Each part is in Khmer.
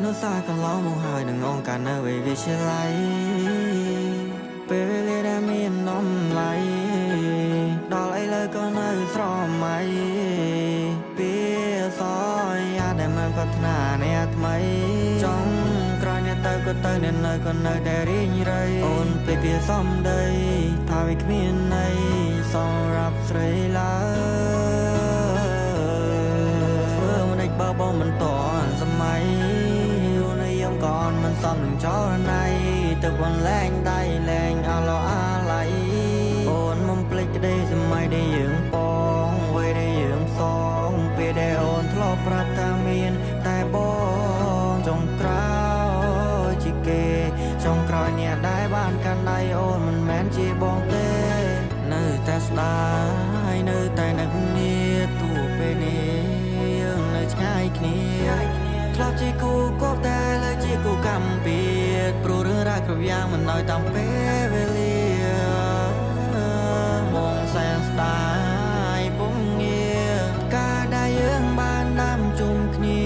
នុសាសន៍កន្លងមកហើយនឹងអង្គការនៅវិទ្យាល័យពេលវេលាដែលមានតម្លៃដល់ឥឡូវក៏នៅស្រមៃពីសយាដែលមិនប្រាថ្នាអ្នកថ្មីចង់ក្រោយអ្នកទៅក៏ទៅអ្នកនៅក៏នៅតែរីងរៃអូនពេកពីសំដីថាវាគ្មានន័យសម្រាប់ស្រីឡើយធ្វើមិនដេចបើបងមិនតន់សម័យនិយមកនមិនសមនឹងចរណៃទៅបងលែងដៃលែងអឡោអាឡៃអូនមិនភ្លេចក្តីសម័យដែលយើងបងវ័យដែលយើងសងពេលដែលអូនធ្លាប់ប្រាប់ថាមានតែបងចុងក្រោយជាគេចុងក្រោយអ្នកដែលបានកាន់ដៃអូនមិនមែនជាបងទេនៅតែស្ដាយនៅតែនឹកនាទូពេលនេះយើងនៅឆ្ងាយគ្នាធ្លាប់ជាគូគប់តែលើជាគូកម្មពៀតព្រោះរឿងរ៉ាវគ្រប់យ៉ាងមិនឲ្យតាមពេលវេលាបងសែនស្ដាយពុំងារការដែលយើងបានដាំជុំគ្នា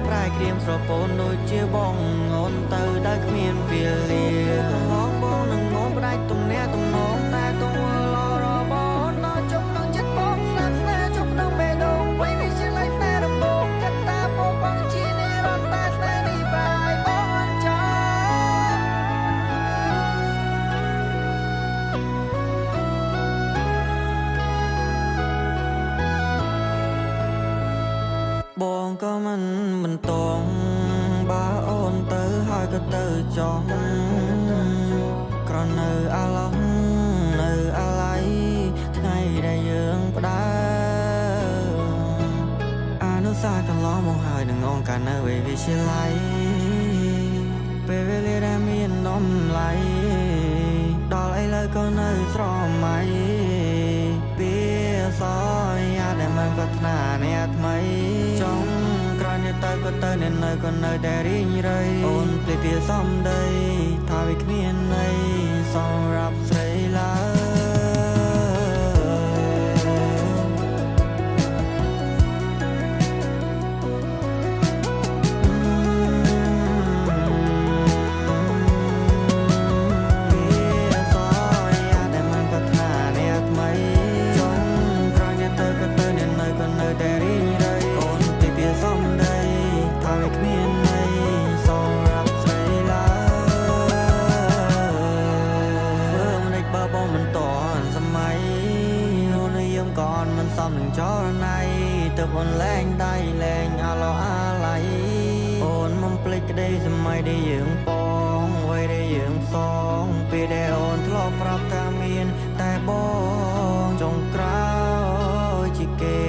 ប្រែក្រៀមស្រពោនដូចជាបងអូនទៅដោយគ្មានវេលាកន្លងបងនឹងងំផ្ដាច់ទំនាក់ទំនងតែទង្វើល្អរបស់អូនដល់ចុះក្នុងចិត្តបងស្នាមស្នេហ៍ចុះក្នុងបេះដូងអ្វីវាជាឡៃស្នេហ៍ដំបូងគិតតាពោបងជានិរន្តរតែស្នេហ៍នេះប្រែបងអត់ចោលបងក៏មិនបន្តបើអូនទៅហើយក៏ទៅចោះក្រនៅអាឡោះនៅអាឡ័យថ្ងៃដែលយើងផ្ដើមអនុសាសន៍កន្លងមកហើយនឹងអង្គការនៅវិទ្យាល័យពេលវេលាដែលមានតម្លៃដល់ឥឡូវក៏នៅស្រមៃពីសយាដែលមិនប្រាថ្នាអ្នកថ្មីចង់ក្រោយអ្នកទៅក៏ទៅអ្នកនៅក៏នៅតែរីងរៃអូនភ្លេចពីសំដីថាវាគ្មានន័យសម្រាប់ស្រីឡើយមិនសមនឹងចរណៃទៅអូនលែងដៃលែងអឡោអាឡៃអូនមិនភ្លេចក្តីសម័យដែលយើងបងវ័យដែលយើងសងពេលដែលអូនធ្លាប់ប្រាប់ថាមានតែបងចុងក្រោយជាគេ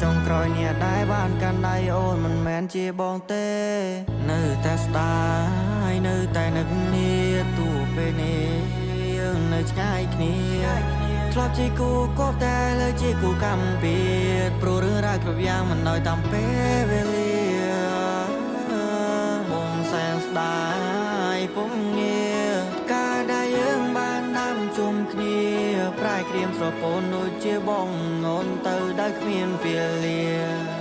ចុងក្រោយអ្នកដែលបានកាន់ដៃអូនមិនមែនជាបងទេនៅតែស្ដាយនៅតែនឹកនាទូពេលនេះយើងនៅឆ្ងាយគ្នាធ្លាប់ជាគូគប់តែលើជាគូកម្មពៀតព្រោះរឿងរ៉ាវគ្រប់យ៉ាងមិនឲ្យតាមពេលវេលាបងសែនស្ដាយពុំងារការដែលយើងបានដាំជុំគ្នាប្រែក្រៀមស្រពោនដូចជាបងអូនទៅដោយគ្មានវេលា